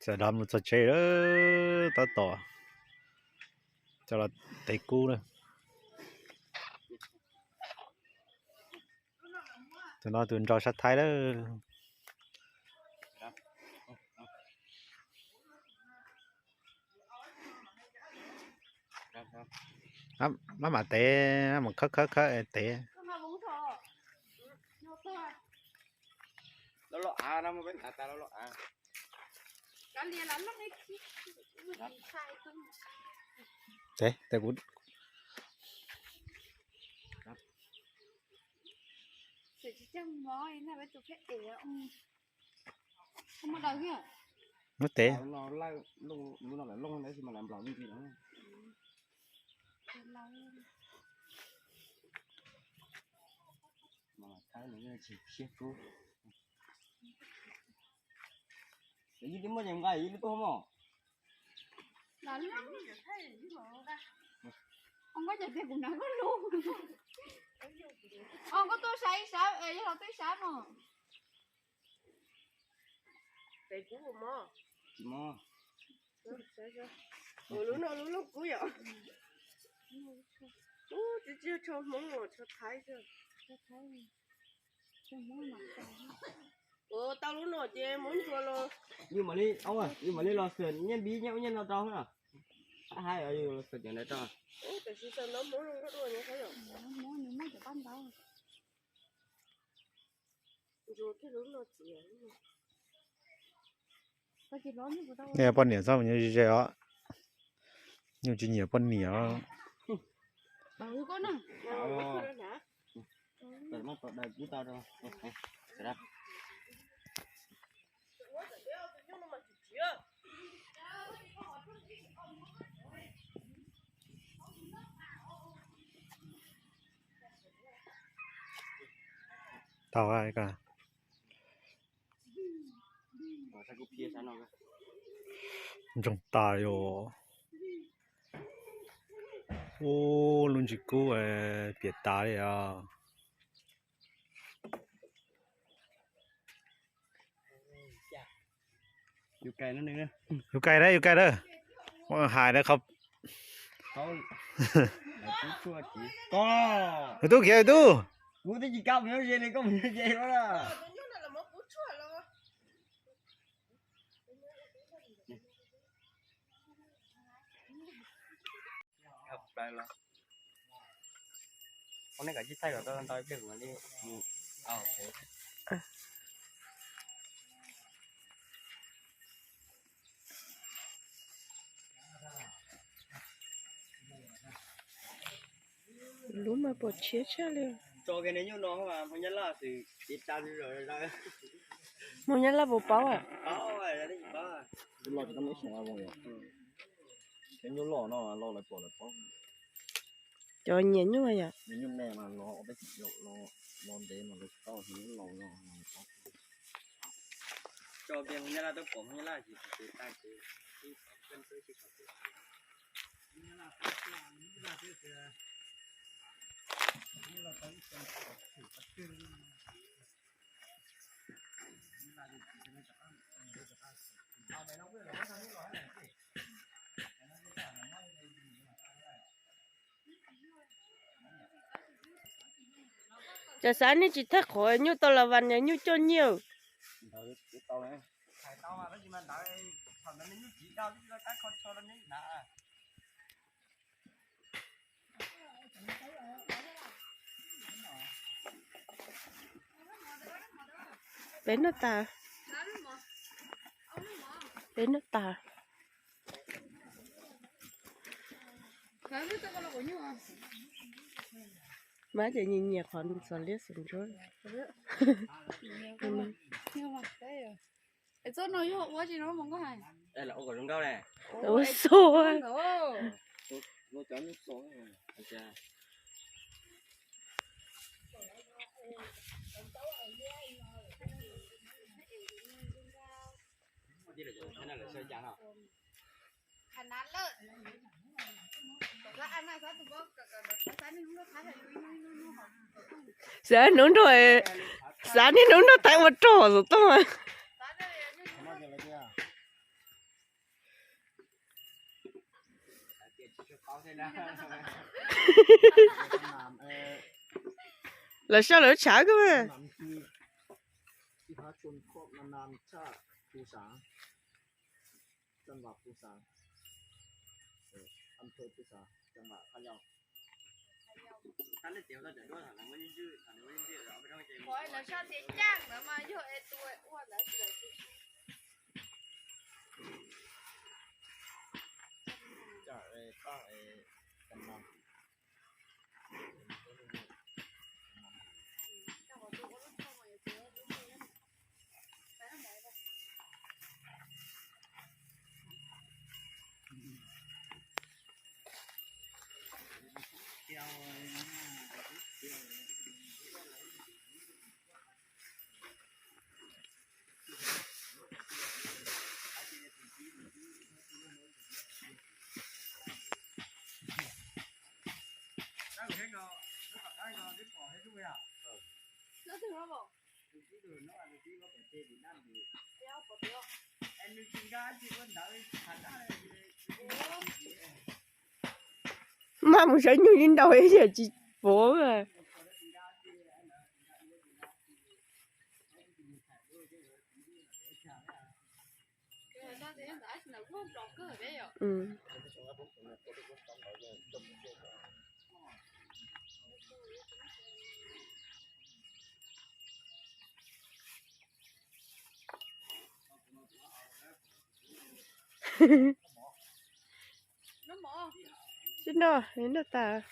Txawm dov mus txog tsev lawm, tab tom coj los tev kub na. Tus no tus nraug sab Thaib lawm. Maj mam tev, maj mam khawb khawb khawb tev. Tev, tev kuv. Muab tev. Koj tuaj saib ib sab, yog los tuaj ib sab no. Tes kub mog. Lub no lub looj kub yom. Ub, tsis tsis yog tsho Hmoob los tsho Thaib xwb. Ua tau lub no ces muab ntsuas los. Yus mam li, yus mam li los xwm nyiaj npib nyiaj ub nyiaj no rau na. Hais yus los xwm cov ntawd rau. Tam sim xaws ntaub Hmoob zoo nkauj dua nyob qhov yom. Ntsuas kiag lub no txiav. Nej poj niam txhob mus nyuj ze ze os. Nyuj tsis nyiam poj niam. Tau, ntsoog tas yom. Ub, lub ntsis kub piam tas li os. Yus kais na, yus kais na. Hais na qhov. Yus tub kiag yus tub. Kuv twb tsis kam mus nyob ze li, koj mus nyob ze no na. Lub mas pom tshiab tshaj li. Tso kiag niag nyuj no mas Hmoob Nyab Laj xwb, cev tsa li lawm. Hmoob Nyab Laj puas paub? Paub, lawv tsis paub. Nyuj loj no loj lawv pom lawv paub. Cov nyiam nyuj yom. Nyuj me mas los peb tsis los ntev mas lawv tsis paub, nyuj laus no. Tso kiag Hmoob Nyab Laj tuaj pom Hmoob Nyab Laj ces tag ces. Cas xav nej tsis thaij qhov nyuj tau las vas niag nyuj coj nyiaj. Peb noj tas, peb noj tas. Mab ces nyiam nyiam qhov xos liab xos ntsuab. Ua xua. Xav hnub nrog, xav niaj hnub nrog Thaib ua rog xov tooj. Lawv soj lawv lub tshav kawg. Maj mus sawv nyuj li nraus ib yam tsis pov. Tsis noj, noj tas.